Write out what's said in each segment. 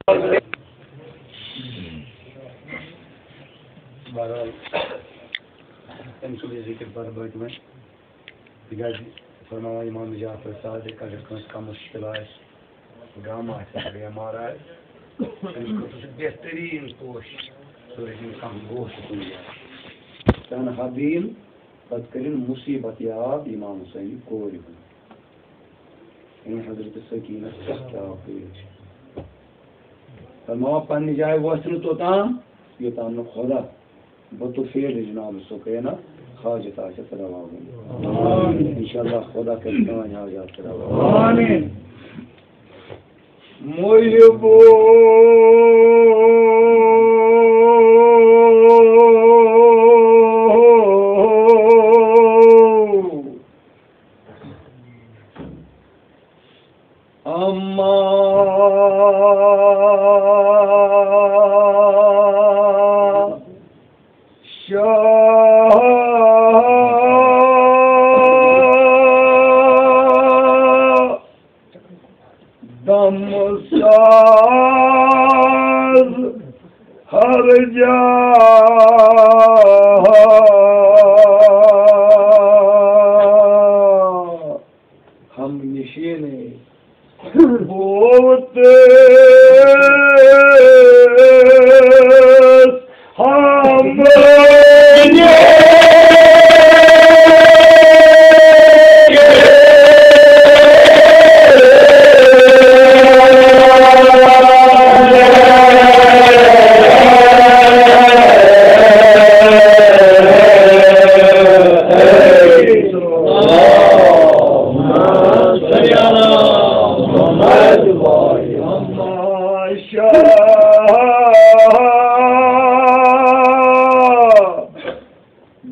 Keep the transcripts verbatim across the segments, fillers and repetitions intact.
بہرحال، أمۍ سُنٛد یہِ ذِکِر پَرٕ بہٕ تہِ وۄنۍ، تِکیٛازِ فرماوان اِمام جعفر صادق، اگر کٲنٛسہِ کانٛہہ مُشکِل آسہِ، غم آسہِ، بٮ۪مار آسہِ، تٔمِس خٲطرٕ چھُ بہتریٖن پوش، سُہ رٔٹِن کانٛہہ گوش کُنہِ جایہِ۔ تَنہا بیٖن، پَتہٕ کٔرِن مُصیٖبت یاد اِمام حُسینہِ کورِ ہُنٛد۔ یعنی حضرت سکینہ سخت آو پیش۔ فرماوان، پننہِ جایہِ وۄتھِ نہٕ توٚتام، یوٚتام نہٕ خۄدا بطفیل جناب سکینہ حاجت آسٮ۪س روا گوٚمُت۔ انشاءاللہ خۄدا کرِ سٲنۍ حاجات روا۔ آمین۔ محبو اما شاہ دم ساز ہر جا۔ ہم نشین بوت ہم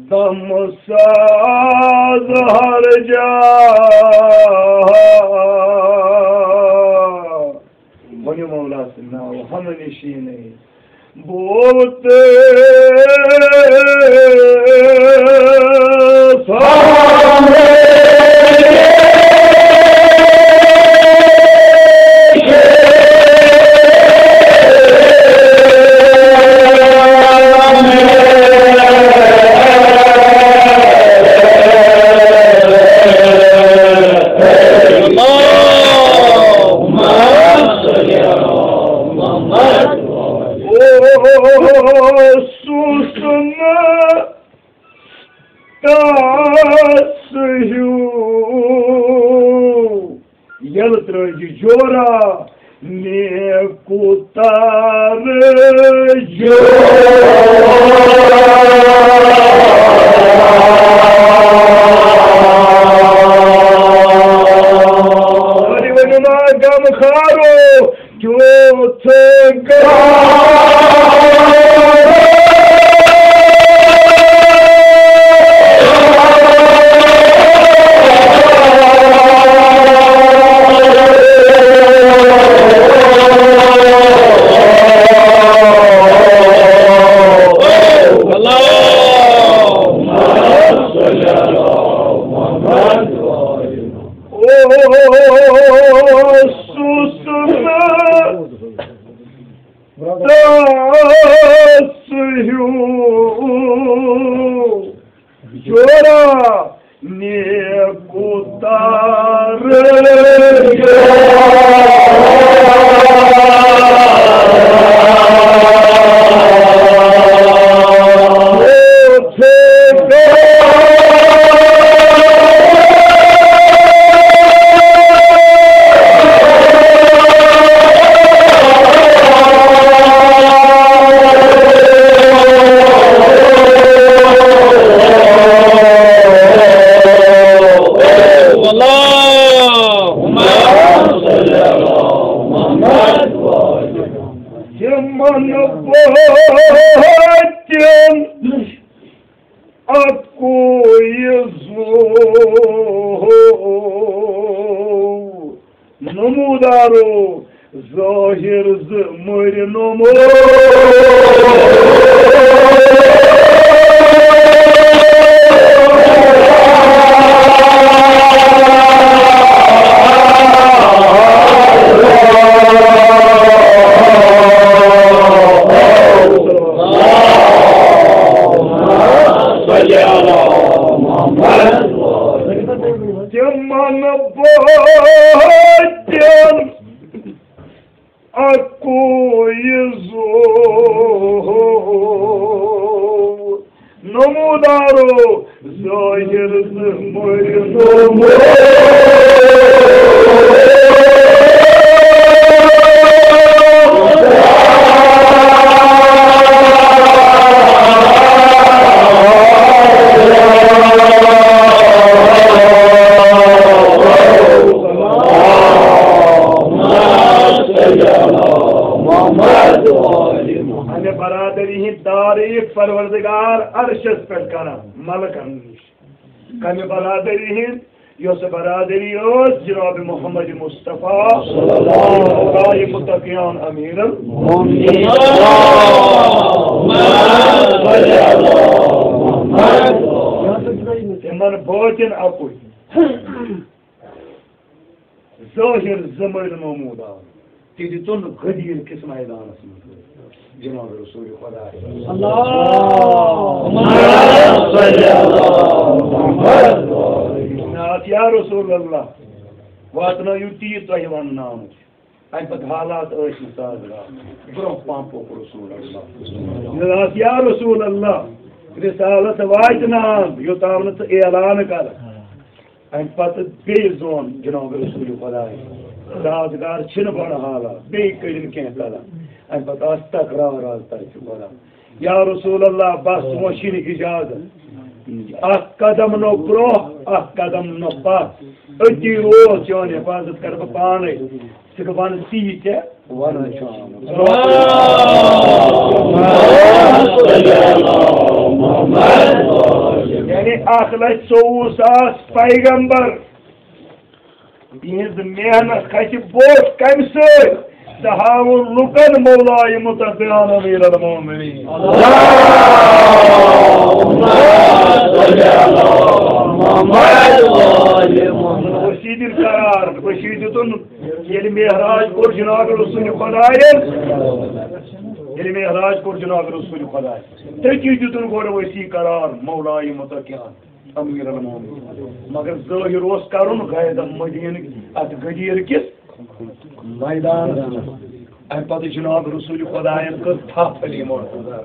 دم ساز ہر جا۔ ؤنِو مولا سٕنٛدِ ناوٕ ہم نشیٖنٕے۔ بولتے سامنے اللهم صل على محمد۔ اوس نہٕ تس ہیوٗ یلہٕ ترٲوزِ جورا نیکو تر جورا۔ سٲری ؤنِو نا غم خارو۔ کیُتھ گوٚو۔ اللهم صل على محمد۔ اوسُس نہٕ تس ہیوٗ جورا نیکو تر جورا۔ اللهم صل على محمد۔ یِمن پٔتِم اَکُے زُو نمودارو ظٲہِر زٕ مٔرۍ نمو۔ کوئی زو نمودارو ظاہر زمر نمو۔ محمد۔ ہمیں برادری ہند تعریف پروردگار عرشس پہ کران ملکن نش۔ کمہِ برادری ہند؟ یۄس برادری ٲس جناب محمد مصطفیٰ صلی اللہ علیہ متقیان امیر المومنین۔ تِمن بٲطن اکُے۔ ظٲہِر زٕ مٔلۍ نموٗدار۔ تہِ دِتُن غدیٖر کِس مٲدانَس منٛز جناب رسول خۄداے۔ اللہُمَّ صَلِّ عَلَى مُحَمَّد۔ مےٚ آسہٕ یا رسول اللہ واتنٲیِو تی تۄہہِ وَننہٕ آمُت۔ اَمہِ پَتہٕ حالات ٲسۍ نہٕ سازگار۔ برٛونٛہہ پَہَم پوٚک رسول اللہ۔ مےٚ آسہٕ یا رسول اللہ رسالت واتہِ نہٕ آمُت، یوٚتام نہٕ ژٕ اعلان کَرَکھ۔ اَمہِ پتہٕ بیٚیہِ زون جناب رسول خۄداے، سازگار چھِنہٕ بڑٕ حالات، بیٚیہِ کٔرِن کینٛہہ قدم۔ اَمہِ پتہٕ آسہٕ تکرار آز تَتہِ چھُ وَنان، یا رسول اللہ، بس وۄنۍ چھِنہٕ اجازت۔ اکھ قدم نہٕ برٛونٛہہ، اکھ قدم نہٕ پتھ۔ أتی روز چٲنۍ حفاظت کرٕ بہٕ پانے۔ ژٕ وَن تی ژےٚ وَنان چھُ آمُت۔ یعنی اکھ لچھ ژوٚوُہ ساس پیغمبر، یِہنٛز محنت کھسہِ بوٚٹھ کمہِ سۭتۍ؟ ژٕ ہاوُن لُکن مولایہِ متقیان امیر المومنین۔ رشیدن قرار، رشید دیُتُن ییٚلہِ معراج کوٚر جناب رسول خۄدایَن، ییٚلہِ معراج کوٚر جناب رسول خۄدایَن، تٔتی دیُتُن گۄڈٕ ؤسی قرار مولایہِ متقیان امیر المومنین۔ مگر ظٲہِر اوس کرُن غیظ مدیٖنہٕ اَتھ غدیٖر کِس میدانَس منٛز۔ اَمہِ پتہٕ جناب رسول خۄدایَن کٔر تھپھ علی مرتضیٰ۔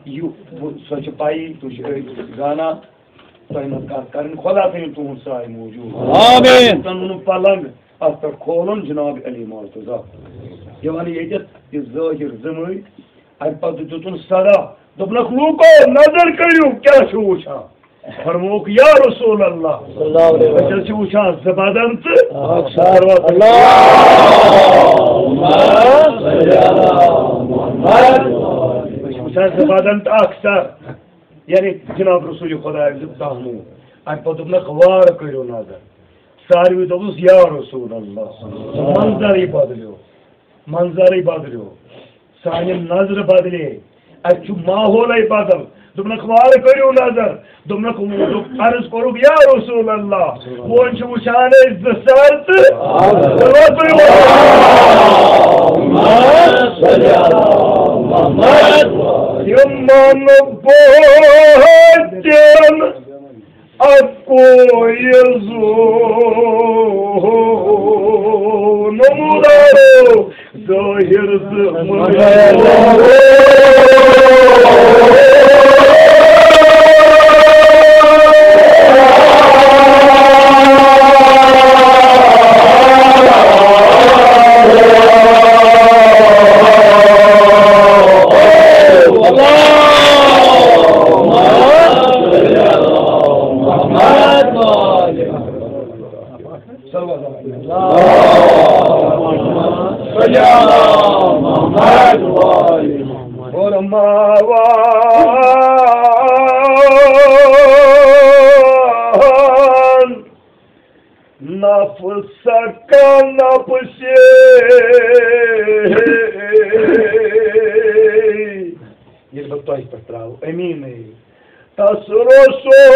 یہِ، سۄ چھِ پَیی، تُہۍ چھِو زانان۔ تۄہہِ منٛز کتھ کرٕنۍ، خۄدا تھٲیِن تُہُنٛد سایہِ موٗجوٗد۔ آمین۔ تَنُن پلنگ، اتھ پٮ۪ٹھ کھولُن جناب علی مرتضیٰ۔ یہِ وَنہٕ ییٚتٮ۪تھ یہِ ظٲہِر زٕ مٔلۍ۔ اَمہِ پتہٕ دیُتُن صدا، دوٚپنَکھ، لوٗکو، نظر کٔرِو، کیٛاہ چھِو وٕچھان؟ فرمووُکھ، یا رسول اللہ، صلی اللہ علیہ وسلم۔ أسۍ حظ چھِ وٕچھان زٕ بدن تہٕ اکھ سر۔ اللہُمَّ صَلِّ عَلَى مُحَمَّد۔ أسۍ چھِ وٕچھان زٕ بدن تہٕ اکھ سر۔ یعنی جناب رسول خۄدایَن دیُت دہنوٗ۔ اَمہِ پَتہٕ دوٚپنَکھ، وارٕ کٔرِو نظر۔ ساروٕے دوٚپُس، یا رسول اللہ، منظرٕے بدلیو، منظرٕے بدلیو، سانہِ نظرٕ بدلے، اَتہِ چھُ ماحولَے بدل۔ دوٚپنَکھ، وارٕ کٔرِو نظر۔ دوٚپنَکھ، دوٚپ، عرض کوٚرُکھ، یا رسول اللہ، وۄنۍ چھِ وٕچھان أسۍ زٕ سر تہٕ یِمن بٲتن اکوے زو نمودارو ظٲہِر زٕ مُنیر۔ صلی اللہ علیہ وسلم۔ فرماوان، نفس کا نفس۔ ییٚلہِ بہٕ تۄہہِ پٮ۪ٹھ ترٛاوٕ، أمیٖنٕے۔ تس رسول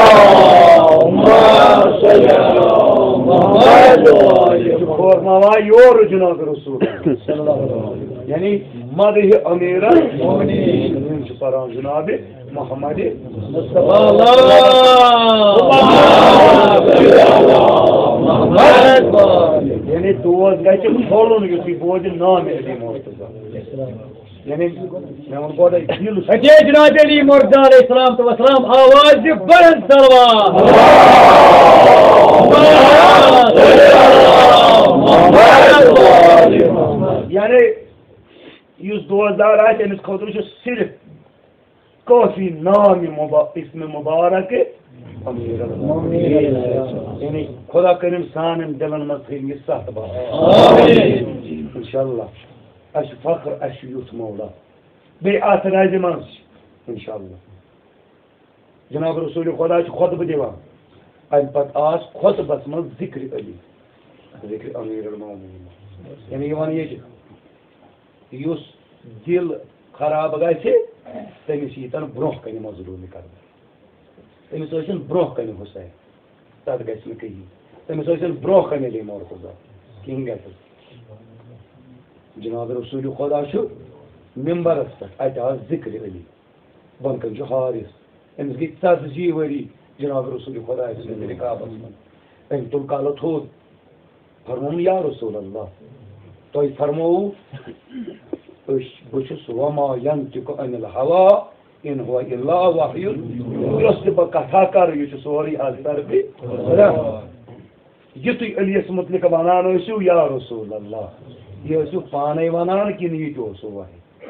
اللهم صل على محمد وآل محمد۔ کھوژناوان یورٕ جناب رسول۔ یعنی مدح امیر المومنین۔ یِم چھِ پران جناب محمد مصطفیٰ۔ یعنی دوس گژھِ پھۄلُن یُتھُے بوزِ نام علی مرتضیٰ۔ یعنی مےٚ ووٚن گۄڈَے دِل چھُ۔ اَتے جناب علی مرتضیٰ علیہ السلام تو وسلام آواز بلند صلوات۔ یعنی یُس دوستدار آسہِ، أمِس خٲطرٕ چھُ صرف کٲفی نام مبا-، اسم مبارک امیر المومنین۔ یعنی خدا کٔرِن سانٮ۪ن دِلن منٛز تھٲوِن یہِ ستھ بار۔ آمین۔ انشاءاللہ۔ اَسہِ چھُ فخر، اَسہِ چھُ یُتھ مولا۔ بیٚیہِ اَتھ رَزِ منٛز چھِ، انشاءاللہ۔ جناب رسول خدا چھُ خطبہٕ دِوان۔ اَمہِ پتہٕ آس خطبس منٛز ذکر علی، ذکر امیر المومنین۔ یعنی یہِ وَنہٕ ییٚتہِ، یُس دِل خراب گژھِ، تٔمِس ییٖتن برونٛہہ کنہِ مظلوٗمی کرنہٕ۔ تٔمِس ٲسِن برونٛہہ کنہِ حسین، تتھ گژھِ نہٕ کِہیٖنۍ۔ تٔمِس ٲسِن برونٛہہ کنہِ علی مرتضیٰ، کِہیٖنۍ گژھِ نہٕ۔ جناب رسول خدا چھُ ممبرس پٮ۪ٹھ، اتہِ آس ذکر علی۔ بۄنہٕ کَنہِ چھُ حارث، أمِس گٔے ژتجی ؤری جناب رسول خدایہِ سٕنٛدِس رِکابَس منٛز۔ أمۍ تُل کَلہٕ تھوٚد، فرمووُن، یا رسول اللہ، تۄہہِ فرمووُ، أسۍ، بہٕ چھُس وما ینطق عن الہوا ان ہو الا وحی یوحی، یۄس تہِ بہٕ کَتھا کَرٕ، یہِ چھُ سورُے از طرفِ خدا۔ یُتُے علیَس مُتعلِق وَنان ٲسِو، یا رسول اللہ، یہِ ٲسِو پانَے وَنان کِنہٕ یہِ تہِ اوسُو وحی؟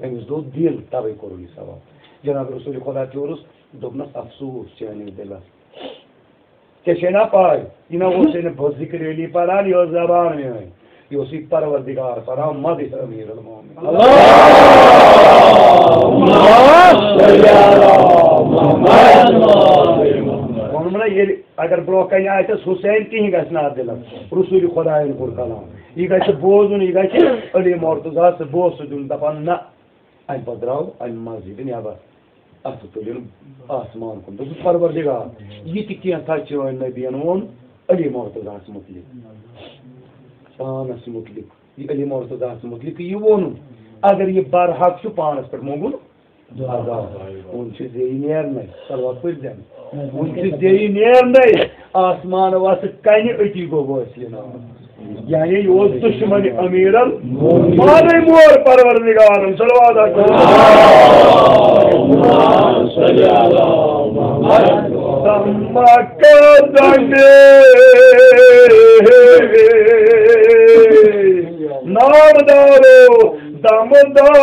أمِس دوٚد دِل، تَوَے کوٚرُن یہِ سوال۔ جناب رسول خدا تہِ اوس، دوٚپنَس، افسوس چٲنِس دِلَس۔ ژےٚ چھے نا پَے، یہِ نا اوسُے نہٕ بہٕ ذِکرِ علی پَران، یہِ ٲس زبان میٛٲنۍ۔ یہِ اوسُے پروردگار پَران، مدح امیر المومنین۔ اللہم صل علی محمد۔ ووٚنُم نا، ییٚلہِ اگر برونٛہہ کنہِ آسٮ۪س حسین، کِہیٖنۍ گژھِ نہٕ اَتھ دِلَس۔ رسول خدایَن کوٚر کلام۔ یہِ گژھِ بوزُن، یہِ گژھِ علی مرتضیٰ سُہ بوز سُہ دیُن، دَپان، نہ۔ اَمہِ پَتہٕ درٛاو اَمہِ مسجدِ نٮ۪بر۔ اَتھٕ تُلِن آسمان کُن۔ دوٚپُس، پروردگار، یہِ تہِ کینٛہہ تھا چٲنۍ نبیَن ووٚن علی مرتضیٰ ہَس مُتعلِق۔ پانَس مُتعلِق۔ یہِ علی مرتضیٰ ہَس مُتعلِق یہِ ووٚنُن۔ اگر یہِ برحق چھُ، پانَس پٮ۪ٹھ موٚنگُن عذاب۔ وۄنۍ چھُ زیٚیہِ نیرنَے۔ صلوات پٔرۍ زٮ۪ن۔ وۄنۍ چھُ زیٚیہِ نیرنَے۔ آسمان وَسہٕ کَنہِ، أتی گوٚو وٲصلہِ نام۔ یعنی یہِ اوس دُشمن امیرن، پانے مور پروردگارن۔ صلوات۔ نامدارو دم دم۔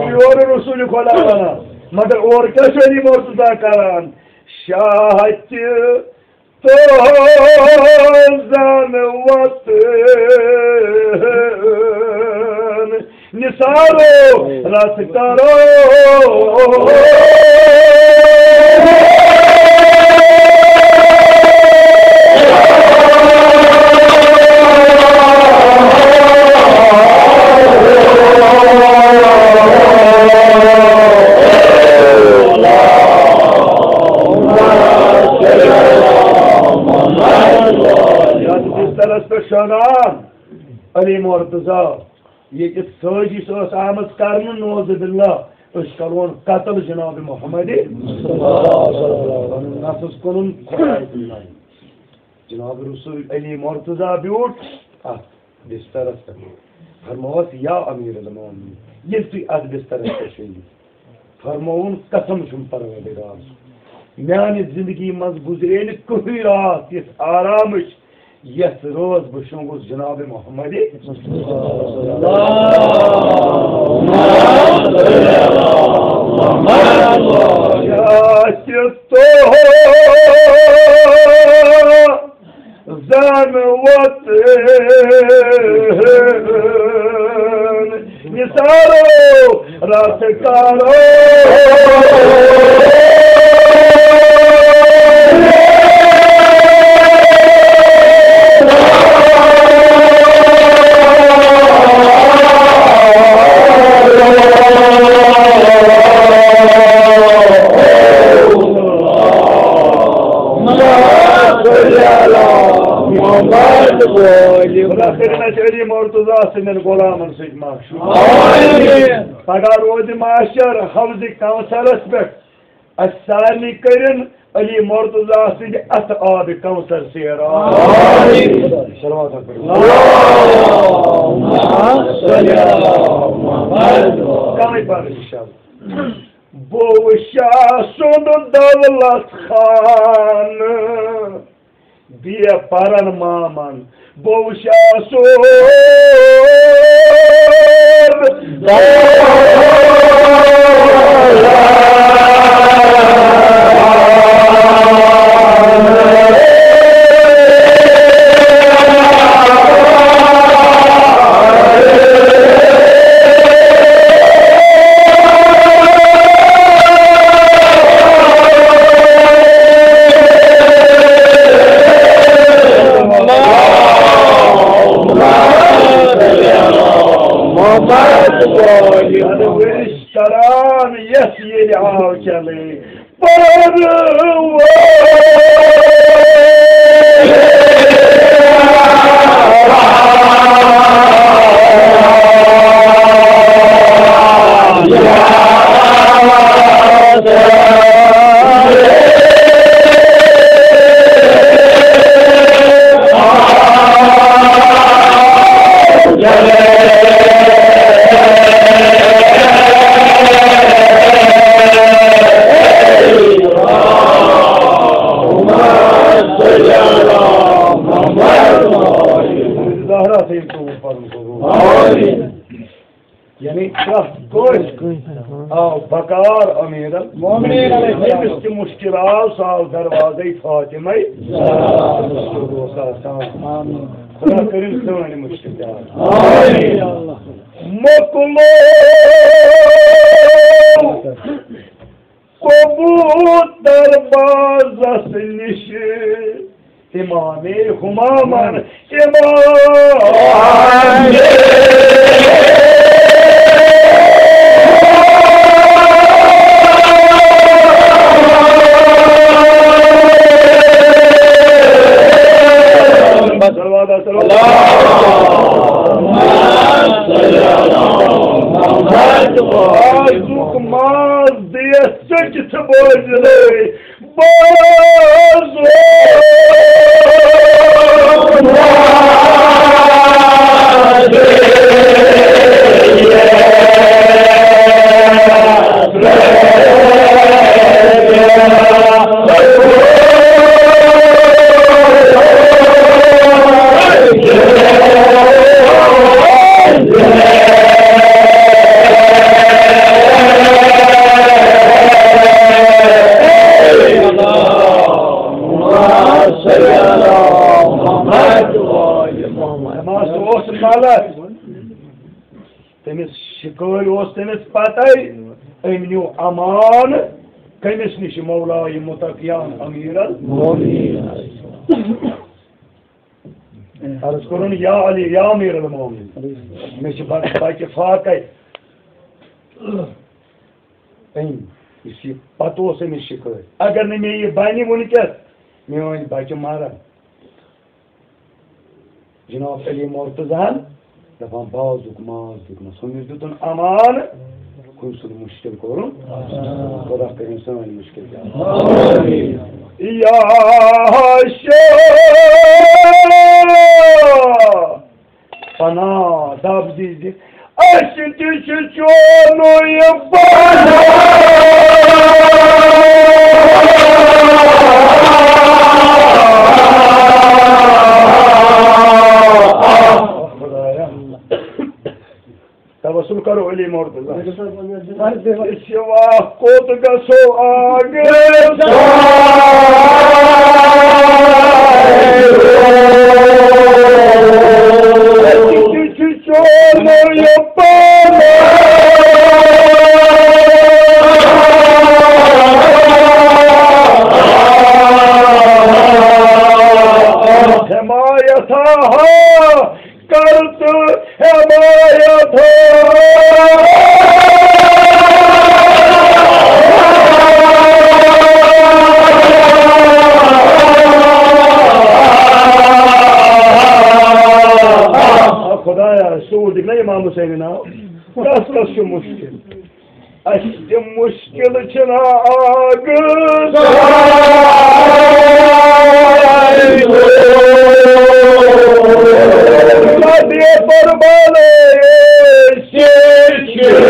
یورٕ رسول خدا ونان، مگر اورٕ کیٛاہ چھُ علی مرتضی کران؟ شاہ تہِ تہٕ زن وطن نثارو رس کرو۔ یتھ بسترس پٮ۪ٹھ شۄنٛگان علی مرتضی، ییٚتہِ سٲزِش ٲس آمٕژ کرنہٕ، نعوذ باللہ، أسۍ کرون قتل جناب محمد۔ نفس کٕنُن خۄداے تہٕ ناے۔ جناب رسول علی مرتضی بیوٗٹھ اتھ بسترس پٮ۪ٹھ۔ فرموس، یا امیر المومنین، ییٚلہِ تُہۍ اتھ بسترس پٮ۪ٹھ شۄنٛگِو، فرمووُن، قسم چھُم پروردگار سُنٛد، میانہِ زندگی منٛز گُزرے نہٕ کٕہٕنۍ راتھ یِژھ آرامٕچ، یَتھ رٲژ بہٕ شۄنٛگُس جناب محمد۔ زن وطن نثارو رس کرو۔ خدا کٔرِنۍ اَسہِ علی مرتضی سٕنٛدٮ۪ن غلامن سۭتۍ مشہوٗر۔ آمین۔ پگاہ روزِ محشر حوضِ کوثرس پٮ۪ٹھ۔ اَسہِ سارنٕے کٔرِن علی مرتضی سٕنٛدِ اَتھٕ آبِ کوثر سیراب۔ آمین۔ صلوات پٔرِو۔ اللهم صل علی محمد۔ کمٕے پَرٕنۍ اِنشاءاللہ۔ بہٕ وٕچھا سُنٛد دولت خانہٕ۔ بے پرن مامن بوشاسور۔ کران یس ییٚلہِ آو چلے۔ زہرا تھٲیِو ژوٗنٛٹھ پَنُن قبوٗل۔ آمین۔ یعنی پرٛٮ۪تھ کٲنٛسہِ آو بکار امیر المومنین علیہ السلام۔ ییٚمِس تہِ مُشکِل آو، سُہ آو دروازے فاطمے۔ آمین۔ خدا کٔرِن سٲنۍ مُشکِل تہِ آسان۔ آمین۔ مۄکلو کبوتر بازس نِش امام ہمامن امام۔ صلوات، صلوات۔ ژُک ماز دِیَس ژٔٹِتھ بٲزرَے۔ باز تٔمِس شِکٲرۍ اوس تٔمِس پَتَے، أمۍ نیوٗ اَمان کٔمِس نِش؟ مولایہِ مُتقیان امیر المومنین۔ عرض کوٚرُن، یا علی، یا امیر المومنین، مےٚ چھِ بَ-، بَچہِ فاقَے۔ أمۍ، یُس یہِ پَتہٕ اوس أمِس شِکٲرۍ، اگر نہٕ مےٚ یہِ بَنہِ وٕنکیٚس، میٲنۍ بَچہِ مَرَن۔ جناب علی مرتضیٰ ہن دپان، بازُک ماز دیُتنس، ہُمِس دیُتُن امان، ہُمۍ سُنٛد مُشکِل کوٚرُن۔ خدا کٔرِن سٲنۍ مُشکِل تہِ آسان۔ یا شاہ پناہ دب زیٖزِ، اَسہِ تہِ چھُ چونُے پناہ۔ توسل کرو علی مرتضیٰ۔ أسۍ چھِ واہ کوٚت گژھو آگے۔ أسۍ تہِ چھِ چونُے پناہ۔ حمایت ہا کر تہٕ حمایت ہا۔ خدایا، سوٗر دِکھ نا امام حسین ناو۔ کس کس چھُ مُشکِل؟ اَسہِ تہِ مُشکِل چھِنہٕ آگہٕ۔ مدِ پربالے أسۍ چھِ۔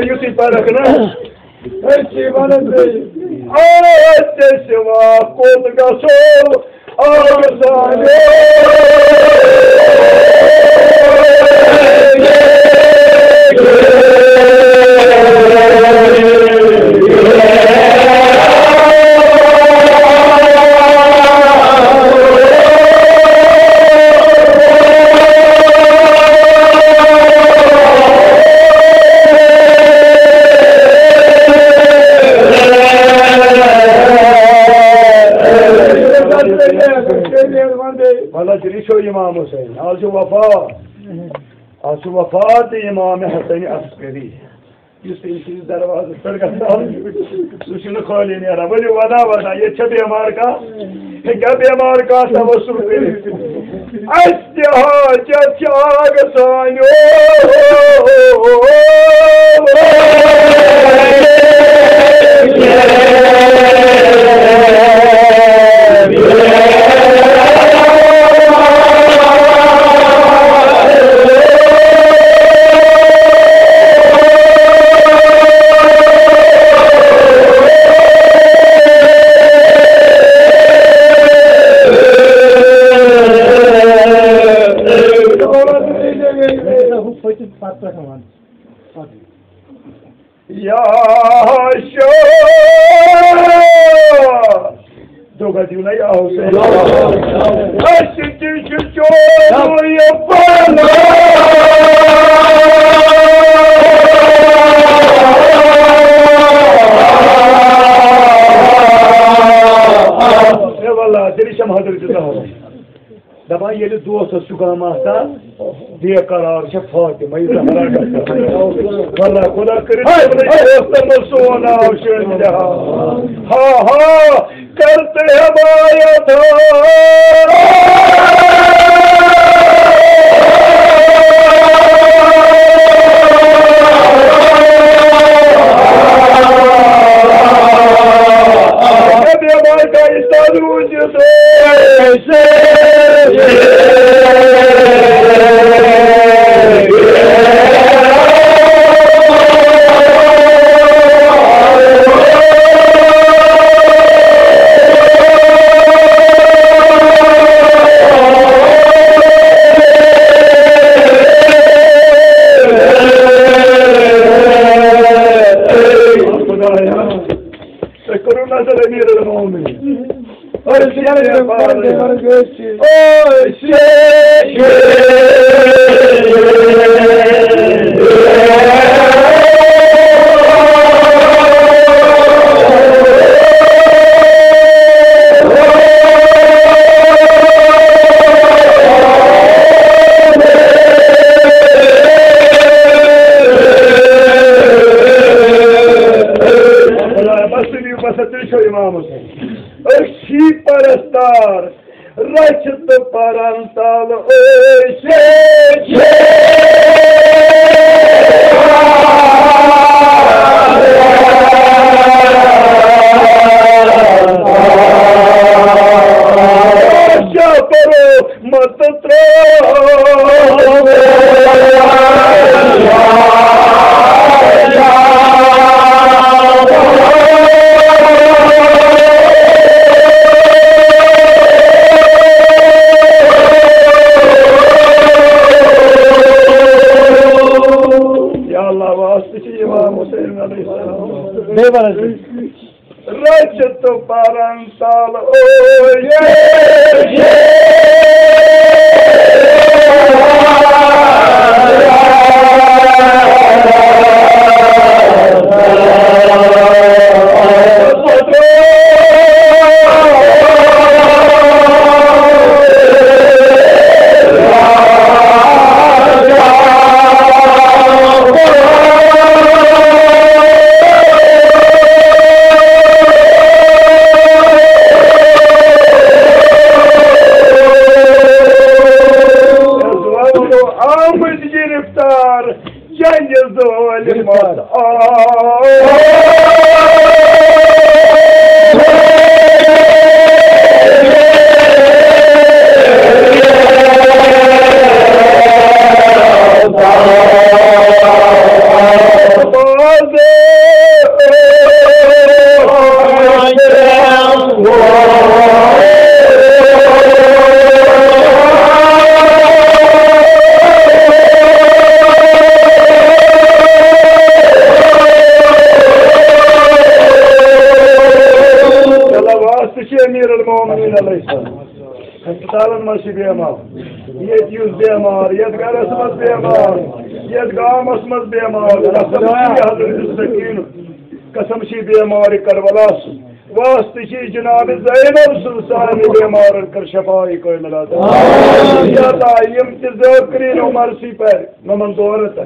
یُتھُے پَرَکھ نا، أسۍ چھِ وَنان بیٚیہِ، أسۍ چھِ وَنان کوٚت گژھو؟ مطلب، یہِ چھُ امام حسین، آز چھُ وفات، آز چھُ وفات تہِ امام حسین عسکری، یُس تٔمۍ سٕنٛدِس دروازس پٮ۪ٹھ گژھان چھُ، سُہ چھُنہٕ خٲلی نیران۔ ؤلِو، ودان ودان، ییٚتہِ چھا بیمار کانٛہہ؟ ہیٚکیٛاہ بیمار کانٛہہ توسل کٔرِتھ؟ اَسہِ تہِ حاجت چھِ آگہٕ سانیو۔ یا شاہ، دۄگا دِیِو نا یا حسین۔ اَسہِ تہِ چھُ چونُے پناہ۔ اے واللہ، دِلہِ چھَم حضرت زہرا۔ دپان ییٚلہِ دوستس چھُ غم آسان، بے قرار چھےٚ فاطمہ یہِ زہرا گژھان۔ واللہ خدا کٔرِتھ دوستن منٛز سون ناو شٲمِل۔ ہا ہا، کرتے حمایت۔ خدایا، تُہۍ کٔرِو نظر أمیٖر المومنیٖن۔ أسۍ چھِ أسۍ چھِ خدایا، بس تُلِو، بس تُلِو، چھو اِمامَس۔ أسۍ چھِ پرستار، رچھ تہٕ پرن تل أسۍ چھِ۔ کیٛاہ پرو؟ مت ترٛاو۔ یا اللہ، واسطہٕ چھِ امام حسین علیہ السلام۔ بیٚیہِ وَن حظ۔ رچھ تہٕ پرن تل أسۍ چھِ۔ آمٕتۍ گرفتار جنگِ ظٲلمس آ۔ واسطہٕ چھُ امیر المومنین علیہ السلام۔ ہسپتالن منٛز چھِ بیمار، ییٚتہِ یُس بیمار، یَتھ گرس منٛز بیمار، یَتھ گامس منٛز بیمار، قسم چھُ یہِ حضرت سکیٖنُک، قسم چھُ یہِ بیمار کربلا سُنٛد۔ واسطہٕ چھِ جناب زینب سُنٛد، سانہِ بیمارن کر شفاعی کٲمل عطا۔ یا اللہ، یِم تہِ ذاکرین عمر سی پر نمن دورتن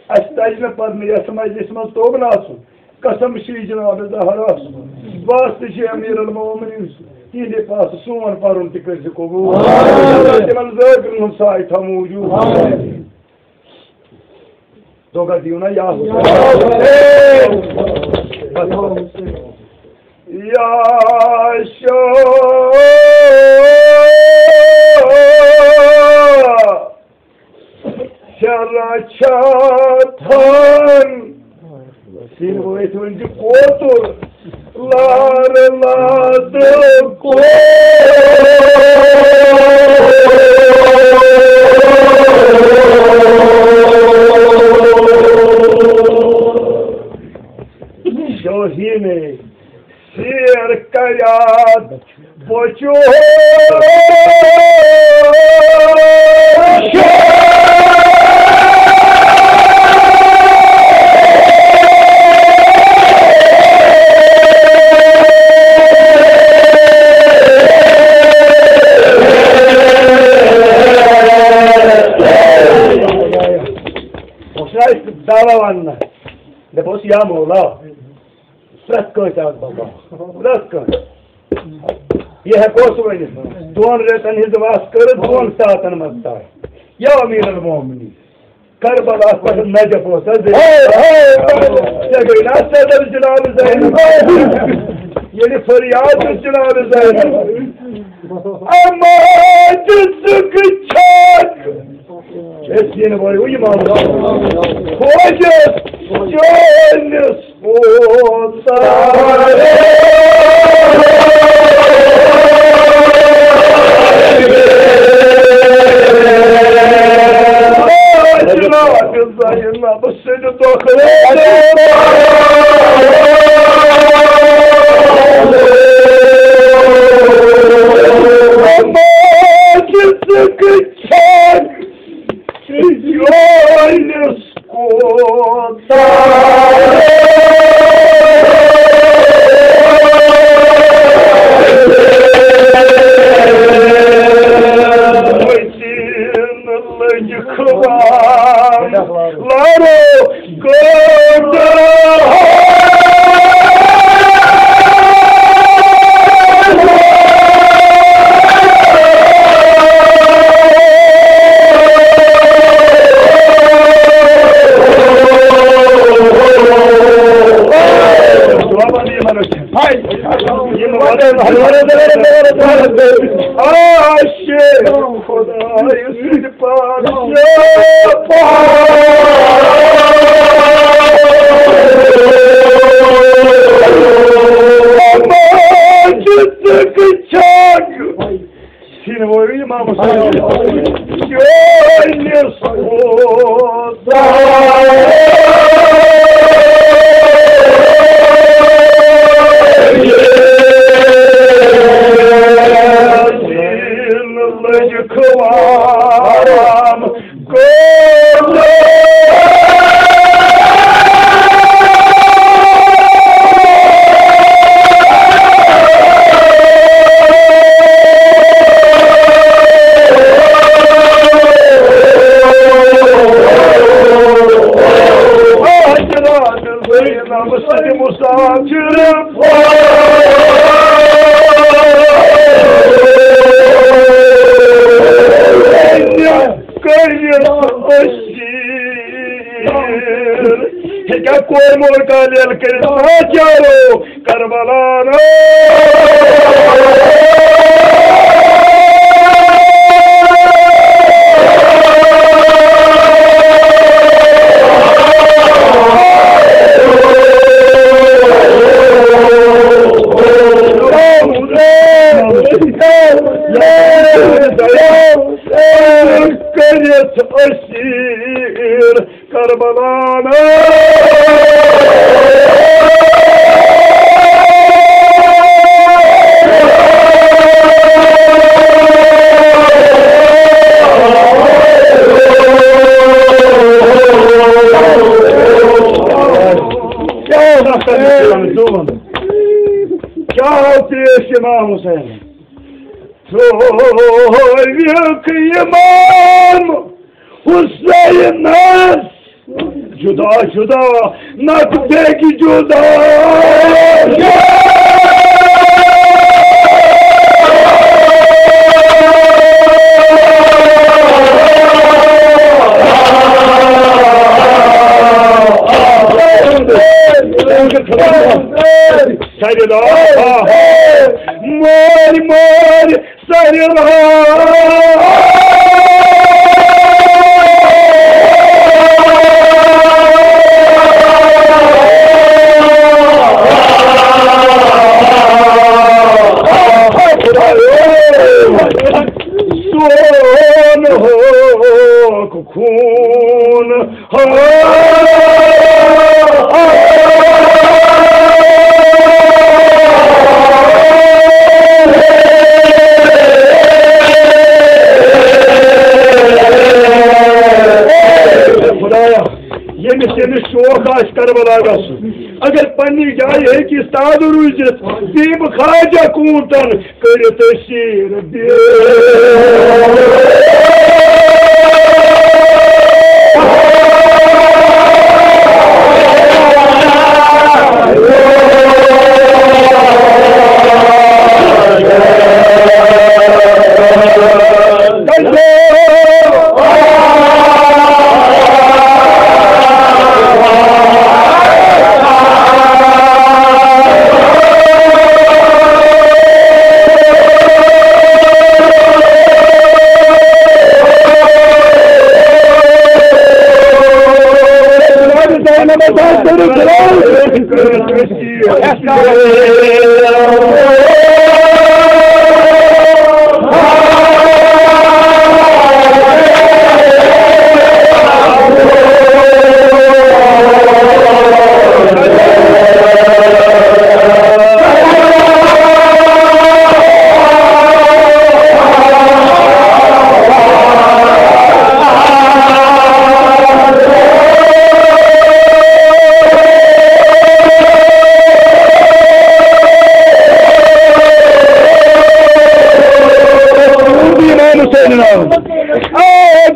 اسہِ تجہِ نہٕ پرنہٕ یتھ مجلس منٛز توبہٕ آسُن۔ قسم چھِ جناب زہرا سُنٛد، واسطہٕ چھِ امیر المومنین سُنٛد، تِہنٛدِ پاسہٕ سون پرُن تہِ کٔرۍ زِ قبول۔ تِمن ذاکرن ہُنٛد سایہِ تھاو موجود۔ دھوکہ دِیِو نہ یا حسین۔ یا شاہ شرع چھا تھن۔ سین وٲتۍ وۄنۍ زِ کوتُر لار لاد کو۔ شاہی نے سیر کریاد بچو۔ دعویٰ وَننہٕ۔ دَپوس، یا مولا، پرٛٮ۪تھ کٲنٛسہِ آز بَکار، پرٛٮ۪تھ کٲنٛسہِ۔ یہِ ہٮ۪کوس ؤنِتھ، دۄن رٮ۪تَن ہٕنٛز وَژھ کٔرٕتھ دۄن ساعتَن منٛز طے۔ یا امیر المومنین، کربلاہَس پٮ۪ٹھ نجف اوس حظ۔ ہے، ہے۔ ژےٚ گٔے نا صدر جناب زینب؟ ییٚلہِ فریاد چھُ جناب زینب، اما دِژٕکھ چھَکھ۔ أسۍ یِنہٕ وٲلۍ وۄنۍ امام خۄجَس چٲنِس پوترَس۔ جناب زینب سٕنٛدِ دۄکھٕ۔ اما دِژٕکھ چھَکھ چٲنِس کوتاہ۔ مٔتِن لٔگۍ خوار لارو گٲڈ۔ سِنوٲرۍ امام حسین چٲنِس خۄدایَس۔ لٔج خوارم۔ کٔرِتھ أسیٖر۔ ہیٚکیٛاہ کورِ مول کانٛہہ لیل کٔرِتھ؟ آ چارو کربلا نا۔ کٔرِتھ أسیٖر کربلا نا۔ کیٛاہ آو پیش امام حسین؟ تھووِکھ امام حسینس جدا جدا نتہٕ بیٚکہِ جدا۔ سرِ لال، مٲرۍ مٲرۍ سرِ لال۔ سون ہوک خوٗن۔ خدایا، ییٚمِس ییٚمِس شوق آسہِ کربلا گژھُن، اگر پننہِ جایہِ ہیٚکہِ استاد روٗزِتھ، بیٚیہِ بہٕ خواجہ قوٗنتن کٔرِتھ أسیٖر۔ بیٚیہِ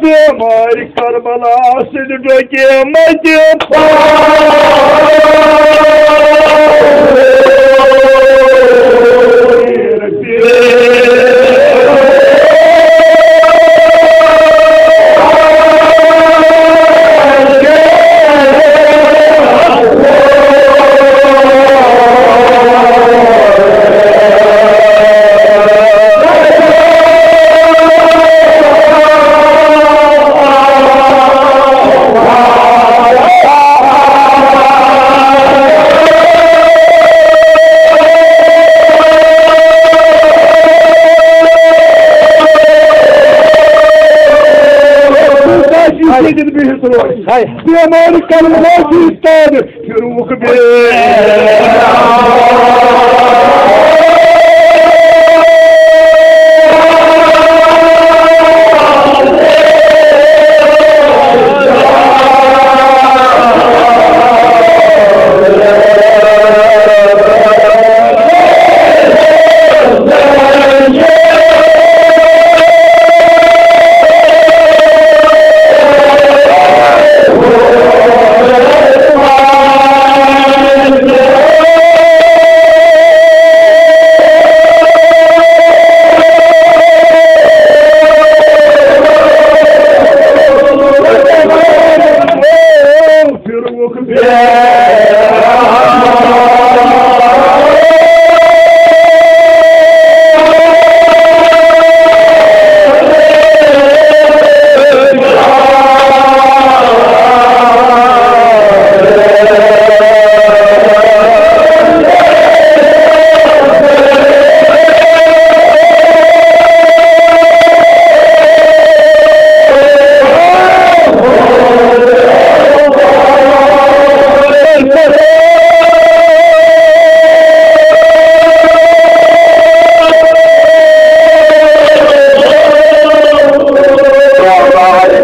بیمارِ کربلا سٕنٛدِ ڈوکہِ متہِ بیمارِ کربلا سٕنٛدِ ڈوکہِ متہِ پھِروُکھ بیٚیہِ۔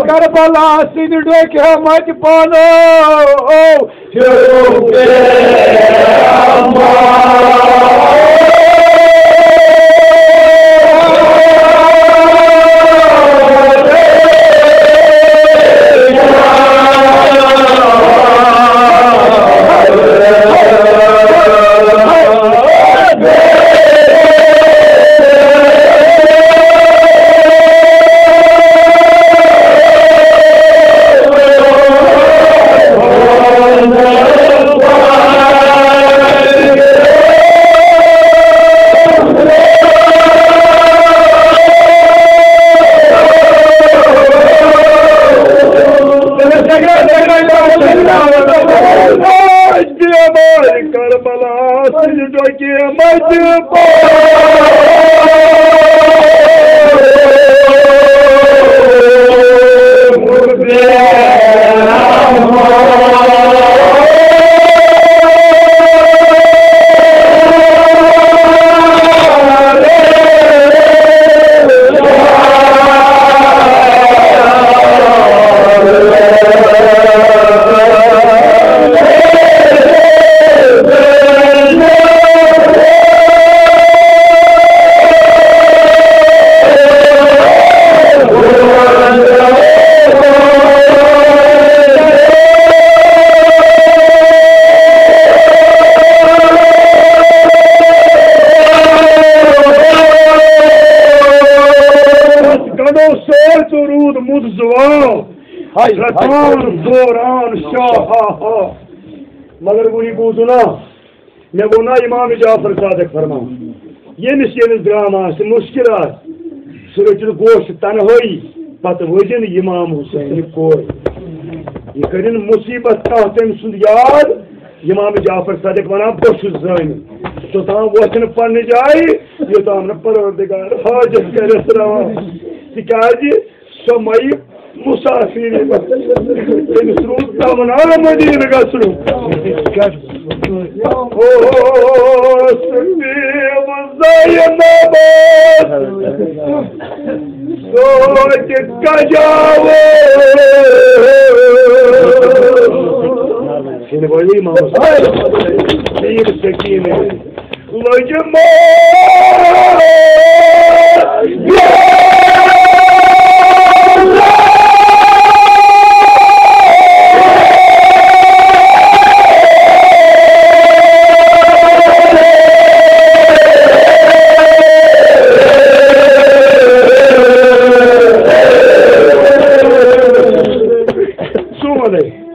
کربلا سٕنٛدِ ڈوکہِ متہِ پانو بیمارِ کربلا سٕنٛدِ ڈوکہِ متہِ پانو۔ گنڈو سور تہٕ روٗد مُت زُوان۔ ہاے، ہاے۔ رٹان دوران شاہ ہا ہا۔ مگر وُنہِ بوٗزُو نا، مےٚ ووٚن نا امام جعفر صادق فرمان، ییٚمِس ییٚمِس درٛام آسہِ مُشکِل آسہِ، سُہ رٔٹِن گوش تنہٲیی، پتہٕ وٲجِن امام حسین کورِ۔ یہِ کٔرِن مُصیٖبت کانٛہہ تٔمۍ سُنٛد یاد، امام جعفر صادق ونان، بہٕ چھُس زٲنِتھ۔ توٚتام وۄتھِ نہٕ پننہِ جایہِ، یوٚتام نہٕ پروردگار حاجت کرٮ۪س روا۔ تِکیازِ سۄ مَیہِ مسافری منٛز۔ تٔمِس روٗد تمنا مدینہٕ گژھنُک۔ اوس بیمار زینب، سوچ کجاوٕ۔ یعنی وۄنۍ امام حسین، میر سکیٖن۔ لٔج مار۔ سُہ وَنَے۔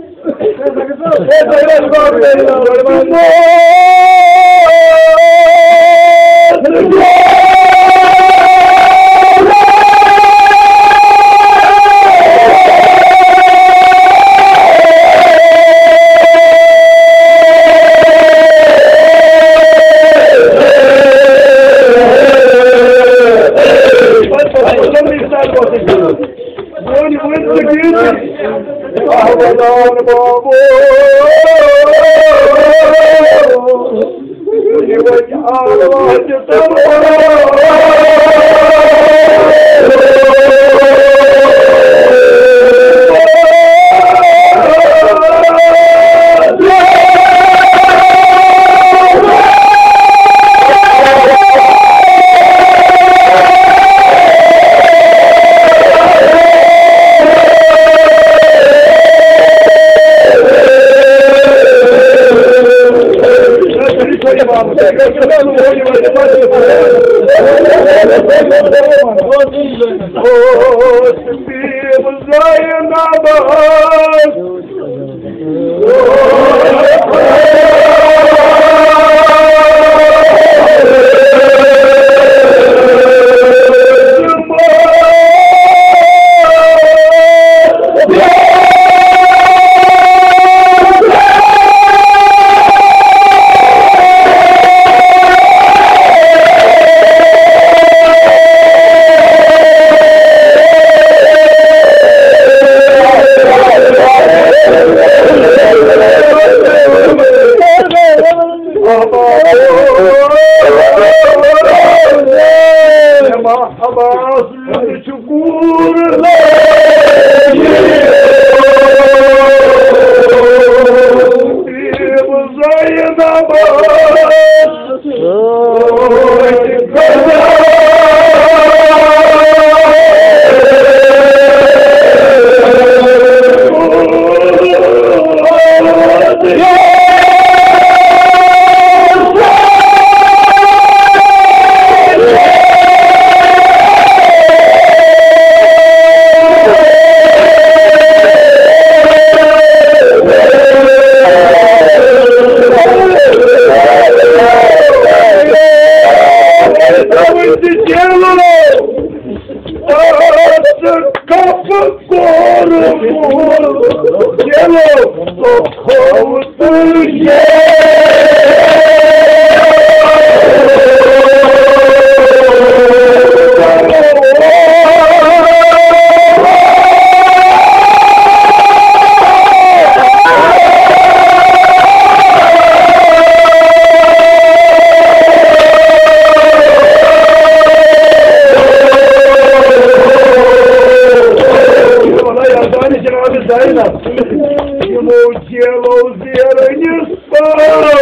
یِمو جیلو زیرٲنِس پرس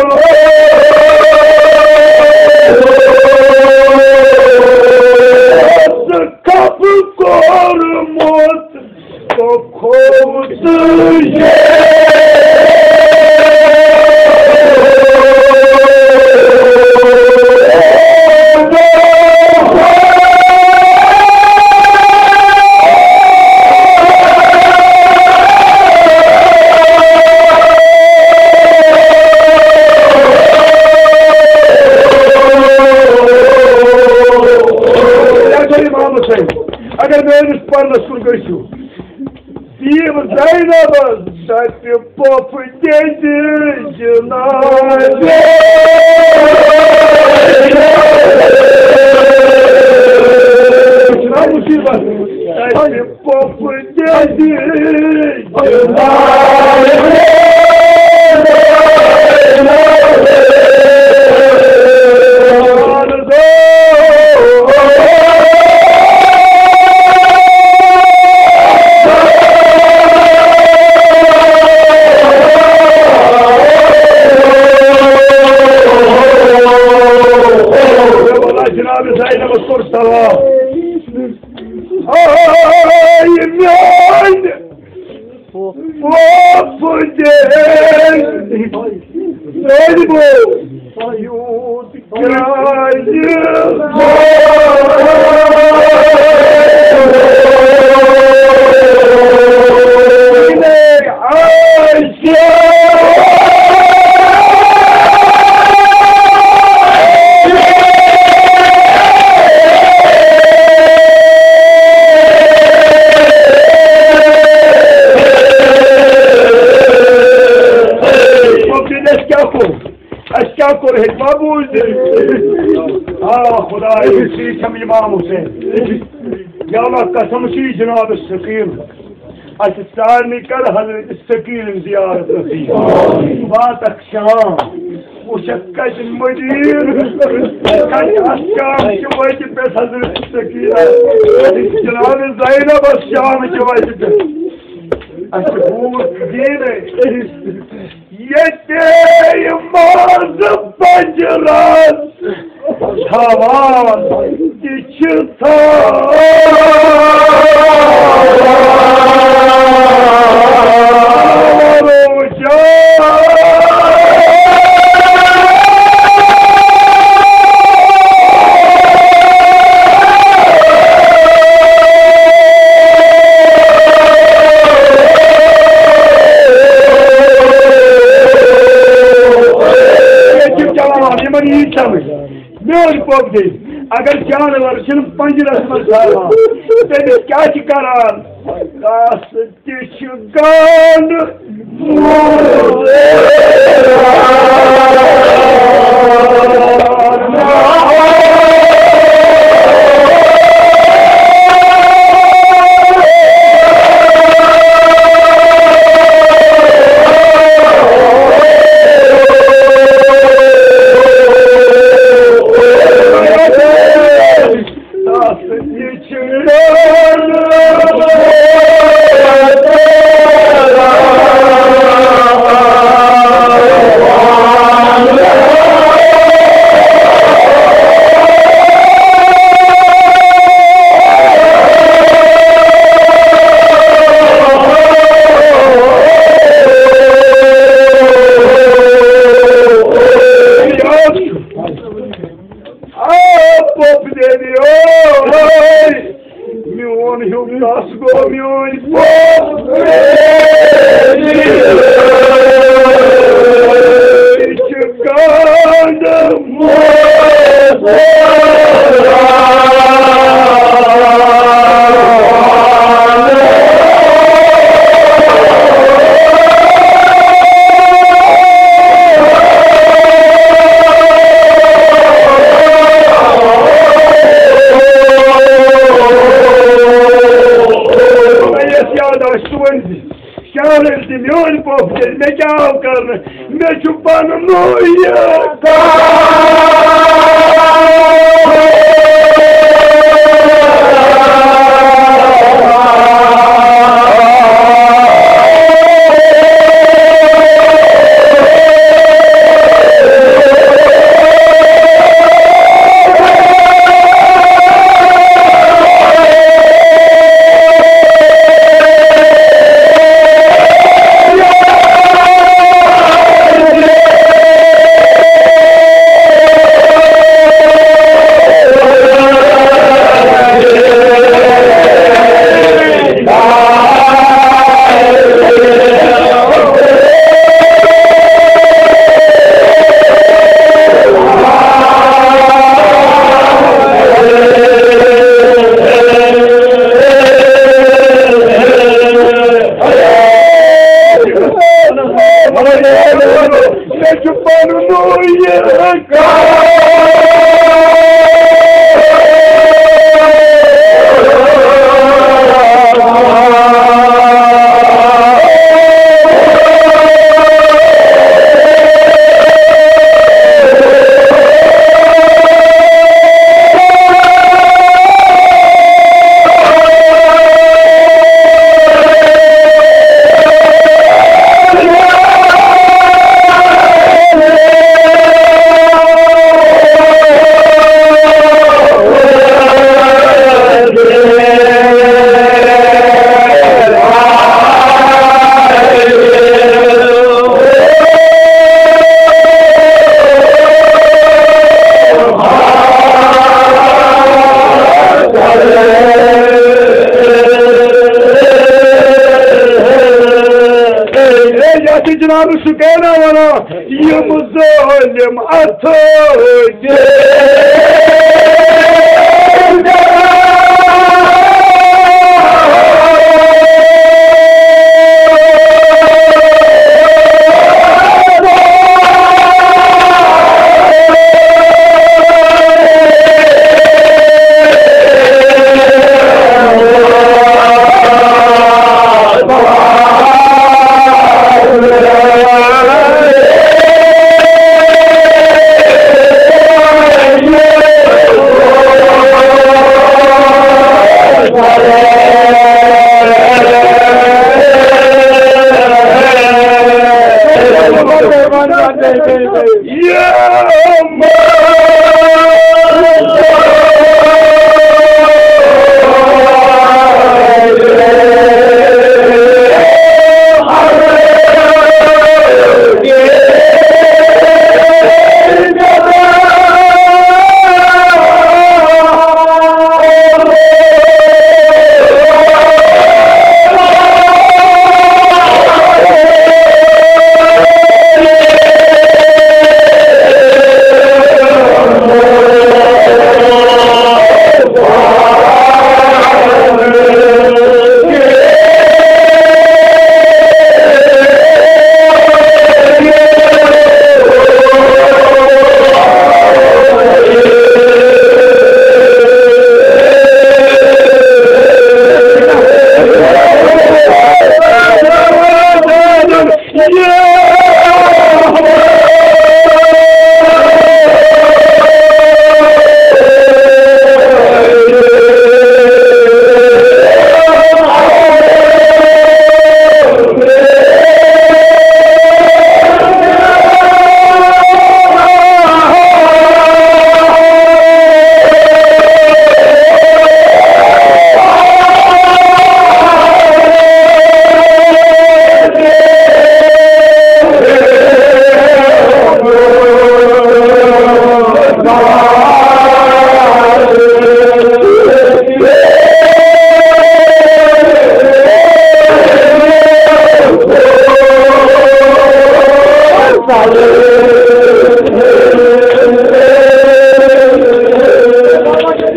کپ کوٚرمُت۔ اگر میٲنِس پرنس کُن گٔژھِو، یِم زینبس دپہِ پۄپھٕ دِژ جنازٕ۔ چھُنہ مُصیبت؟ دپہِ پۄپھٕ دِژ جنازٕ۔ جناب زینبس کوٚر سلام۔ آے میٛانہِ پۄپھٕ دِژ زینبو یوٗت کیٛاہ کوٚر؟ اَسہِ کیٛاہ کوٚر ہیٚکہِ ما بوٗزِتھ؟ آ، خۄداے، ژٕے چھَم اِمام حُسین۔ یا اللہ، قسم چھُے جناب سکیٖن۔ اَسہِ سارنٕے کر حضرت سکیٖن زیارت نصیب۔ واتکھ شام، وٕچھکھ کَتہِ مدیٖنہٕ، کَتہِ اَتھ شام کہِ وَتہِ پٮ۪ٹھ حضرت سکیٖن۔ جناب زینبس شام کہِ وَتہِ پٮ۪ٹھ۔ اَسہِ بوٗز دیٖنَے۔ ییٚتے منٛزٕ پنجرس تھاوان تہِ چھِ تھاوان۔ ییٚتہِ چھِ چلاوان، یِمن یی سمجھ۔ میٲنۍ پۄپھ دِنۍ، اگر جانور چھِنہٕ پنجرس منٛز تھاوان، تٔمِس کیٛاہ چھِ کران؟ کاسہٕ تہِ چھِ گانٛڈ۔ آ، پۄپھ دِنۍ، اوے، میون ہیوٗ کس گوٚو میٲنۍ پۄپھ؟ یہِ چھِ گانٛڈ۔ یَس یاد آسہِ، سُہ ؤنۍ زِ۔ شاعر تہِ میون پوٚپ تیٚلہِ مےٚ کیٛاہ آو کرنہٕ؟ مےٚ چھُ پنُن یہِ اے، یتھ چھِ جناب شُکینا ونان، یِم ظٲلِم اَتھٕ۔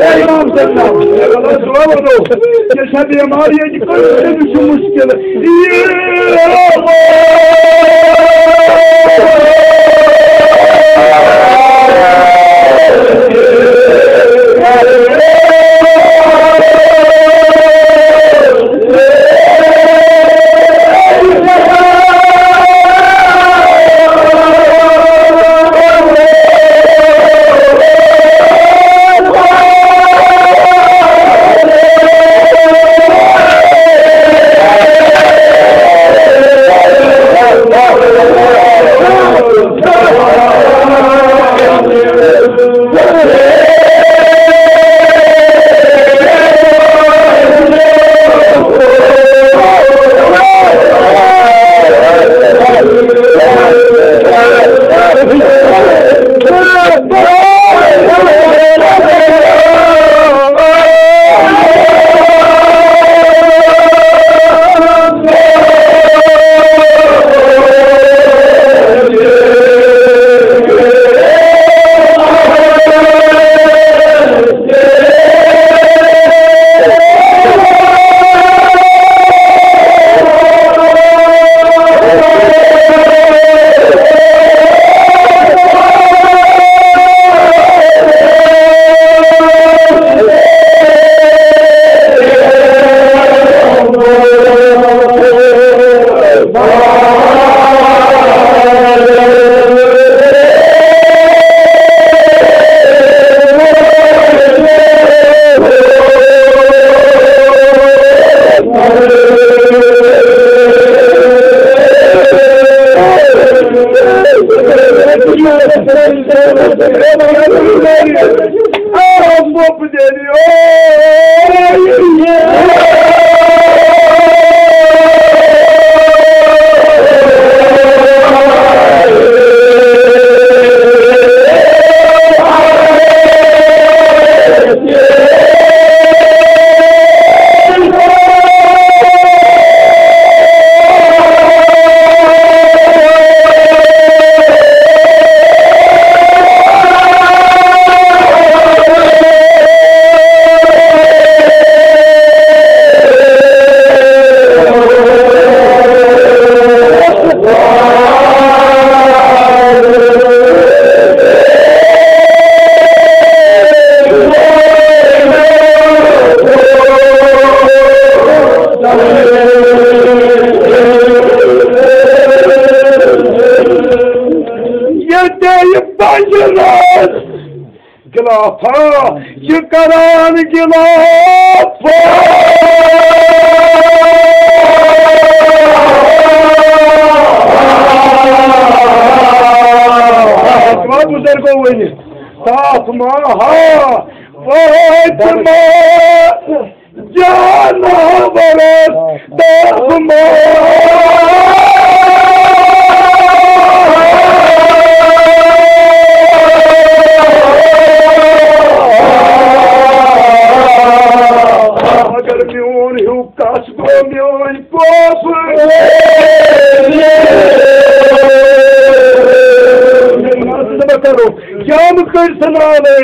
اے امام صٲب، ییٚلہِ سا بیمار ییٚتہِ کٲنٛسہِ تٔمِس چھُ مُشکِل۔ ییٚتہِ یہِ پنجہِ رٲژ گِلافا، یہِ کران گِلافا۔ بُزرگو ؤنِتھ، تَتھ ما ہا وٲتۍ ما جانورس دَہ ماہ۔ مگر میون ہیوٗ کس گوٚو میٲنۍ پوپہٕ۔ مےٚ کرو جام کٔرۍ سناوے۔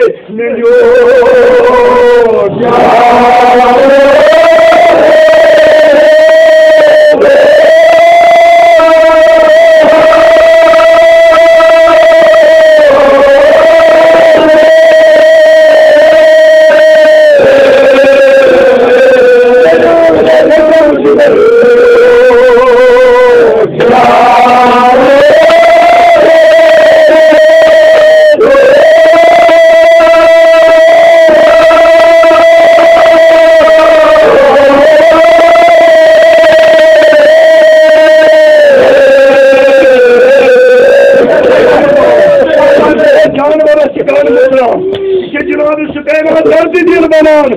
جانورس چھِ گاڈٕ مٔژراوان۔ یہِ چھِ جناب سُہ کائنات دھرتی دِل بنان۔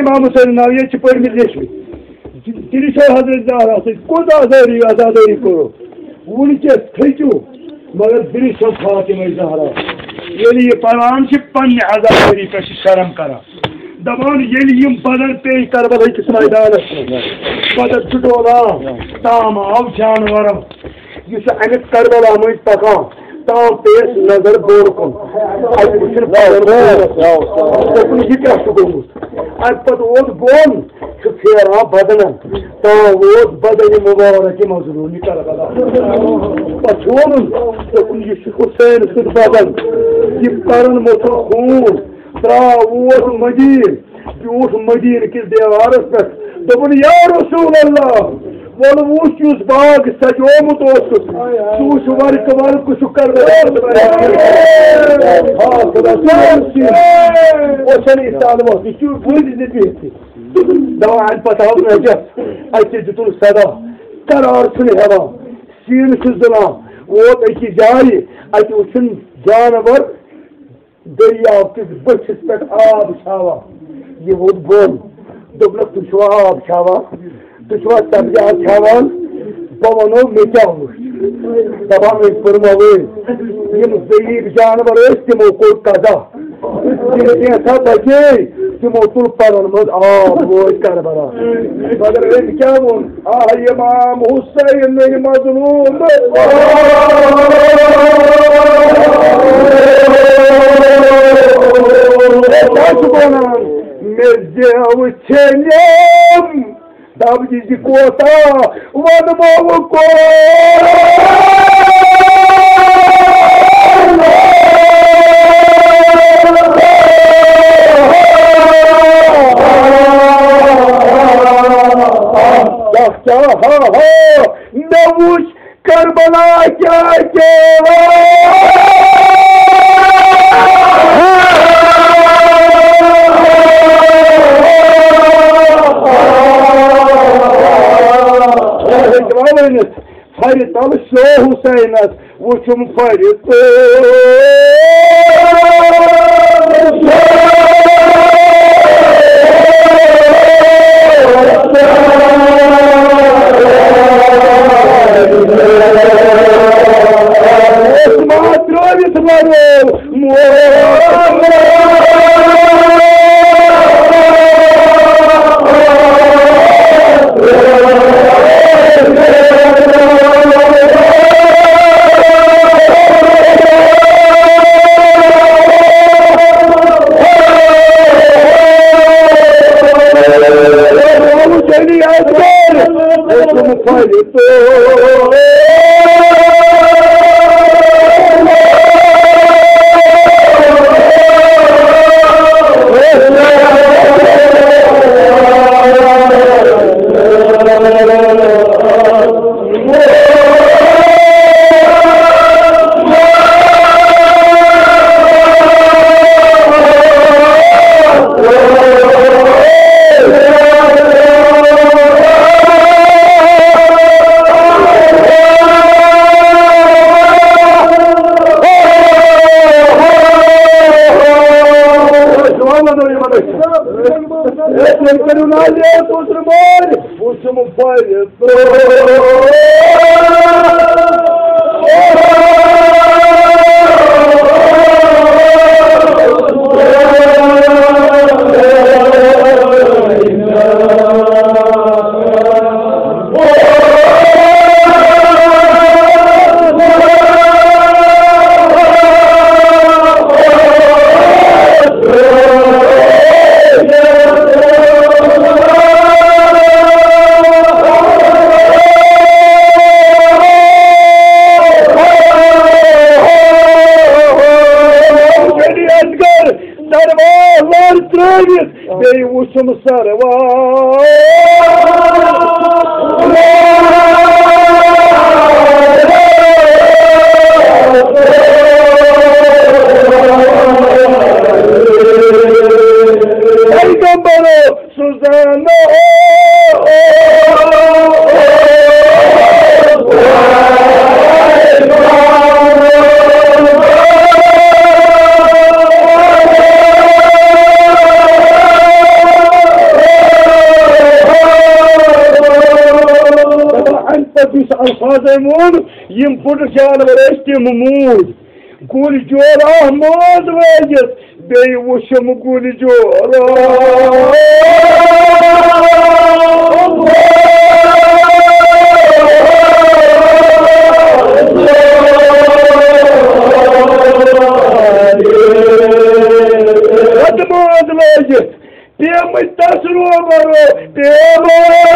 امام حسین ناو ییٚتہِ چھِ پٔرمٕتۍ لیٚچھمٕتۍ۔ دِلہِ چھو حضرت زہرا سۭتۍ کوٗتاہ عزٲری عزادٲری کوٚرُکھ۔ وٕنکیٚس تھٔکِو، مگر دِلہِ چھو فاطمہ زہرا۔ ییٚلہِ یہِ پران چھِ، پننہِ عزادٲری پٮ۪ٹھ چھِ شرم کران۔ دپان، ییٚلہِ یِم بدن پیٚیہِ کربلا کِس میدانس منٛز، بدن چھُ ڈولان، تام آو جانورن۔ یہِ چھُ اَمہِ کربلا مٔنٛزۍ پکان، تام پیٚیَس نظر بۄن کُن۔ اَتہِ وٕچھُن پَلَن خوٗنَس۔ دوٚپُن، یہِ کیٛاہ چھُ گوٚمُت؟ اَمہِ پَتہٕ ووت بۄن، چھُ پھیران بدنَن۔ تام ووت بدنِ مُبارکہِ مظلوٗمہِ کربلا۔ پَتہٕ چھُ وَنُن، دوٚپُن، یہِ چھُ حُسین سُنٛد بدن، یہِ پَلَن موٚتھُن خوٗن، ترٛاو ووت مدیٖنہٕ۔ بیوٗٹھ مدیٖنہٕ کِس دیوارس پٮ۪ٹھ، دوٚپُن، یا رسول اللہ، وَلہٕ وُچھ، یُس باغ سجومُت اوسُکھ، سُہ وُچھ، ورقہٕ ورقہٕ چھُ کربلا۔ آ، خدا صٲب، اوس چھَنہٕ یہِ سہل وقت، یہِ چھُ وُنہِ تہِ بِہِتھ۔ دَپان، اَمہِ پتہٕ آو نجف، اَتہِ دیُتُن صدا، قرار چھُنہٕ ہٮ۪وان، سیٖنہٕ چھُس دِوان، ووت أکِس جایہِ، اَتہِ وُچھُن جانور، دٔریاو کِس بٔٹھِس پٮ۪ٹھ آب چھاوان۔ یہِ ووٚتھ بۄن۔ دوٚپنَس، "تُہۍ چھِوا آب چھاوان؟ تُہۍ چھِوا سبزار چھاوان؟" بہٕ وَنو، مےٚ کیٛاہ وُچھ؟ دَپان، أسۍ پٔرمووے۔ یِم ضعیٖف جانور ٲسۍ، تِمو کوٚر قضا۔ تِم کینٛژھا بچے، تِمو تُل پَلَن منٛز آب، وٲتۍ کربلا۔ مگر أمۍ کیٛاہ ووٚن؟ آہ، امام حسین مظلوم۔ کیٛاہ چھُ وَنان؟ مےٚ زیو چھٔلِم۔ دَب یہِ زِ کوتاہ وَنہٕ بہٕ وۄنۍ۔ کیٛاہ، کیٛاہ، ہا، ہا، مےٚ وُچھ کربلا کیٛاہ کیٛاہ۔ ہیٚکہِ نا ؤنِتھ، ہرِ تَل شو حُسینَس وُچھُم فرِ تہٕ۔ اوس ما ترٲوِتھ وَرُن؟ دروازٕ ترٛٲوِتھ بیٚیہِ وُچھُم سروار۔ پیغمبرو سوزانو۔ دپان، اَمہِ پتہٕ یُس الفاظے ووٚن، یِم بُڈٕ جانور ٲسۍ، تِم موٗدۍ۔ گُلۍ جورا موز لٲگِتھ، بیٚیہِ وُچھُم گُلۍ جورا۔ پتہٕ موز لٲگِتھ، پیمٕتۍ تس روبرو، پیمٕتۍ۔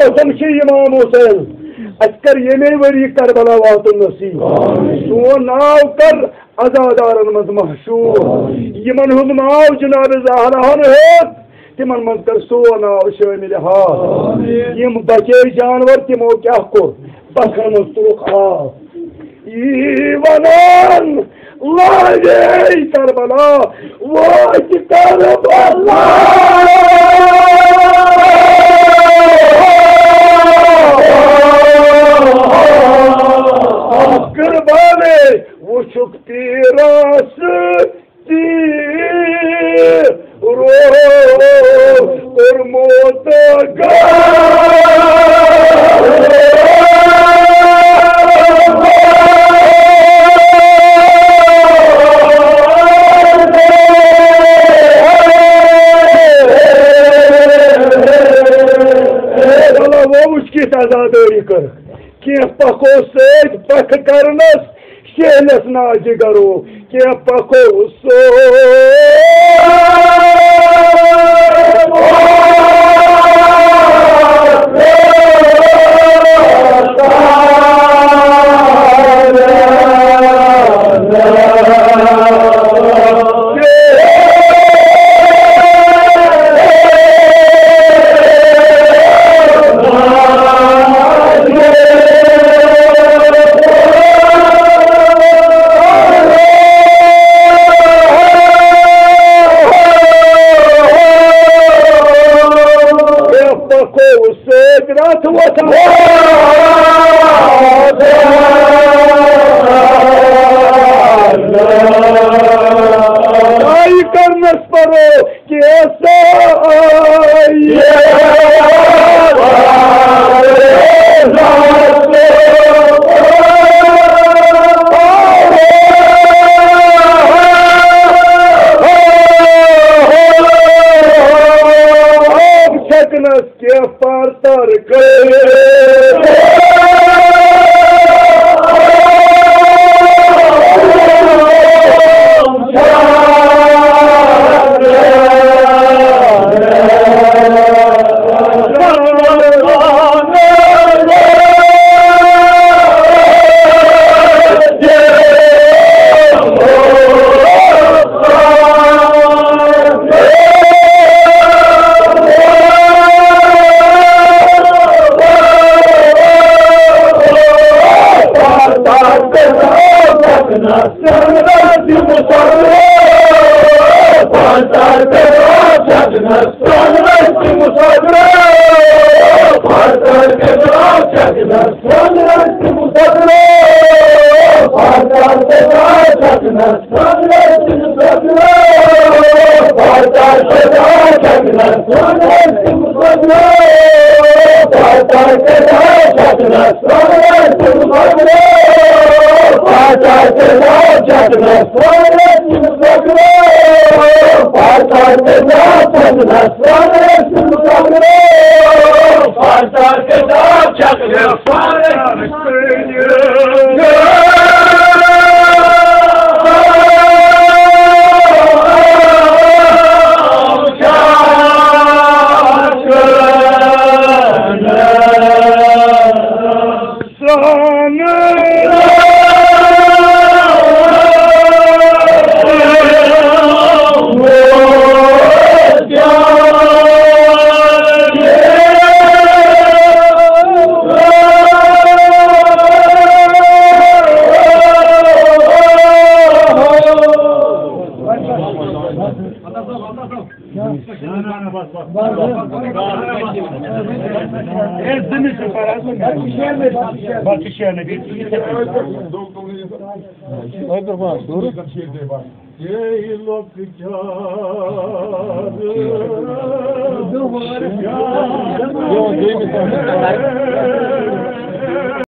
قسم چھُ امام حسین، اَسہِ کر ییٚمے ؤری کربلا واتُن نصیب۔ سون ناو کر عزادارن منٛز محشور۔ یِمن ہُنٛد ناو جناب زہراہن ہیوٚت، تِمن منٛز کر سون ناو شٲمِل حال۔ یِم بچے جانور، تِمو کیٛاہ کوٚر؟ بخن منٛز تُلُکھ آب۔ یی ونان، لاجے کربلا، واتہِ کربلا۔ قربانے وُچھُکھ پیٖرس تیٖر کوٚرمُت گار۔ وَلہٕ وۄنۍ وٕچھ کِژھ عزادٲری کٔرٕکھ۔ کینٛہہ پکھو سۭتۍ پکھ کرنس شیلس ناجہِ گرو، کینٛہہ پکھو سۭتۍ۔ وۄتھان۔ دعایہِ کرنس پرو کیسا آئی۔ آب چھکنس کینٛہہ پار تر گٔے۔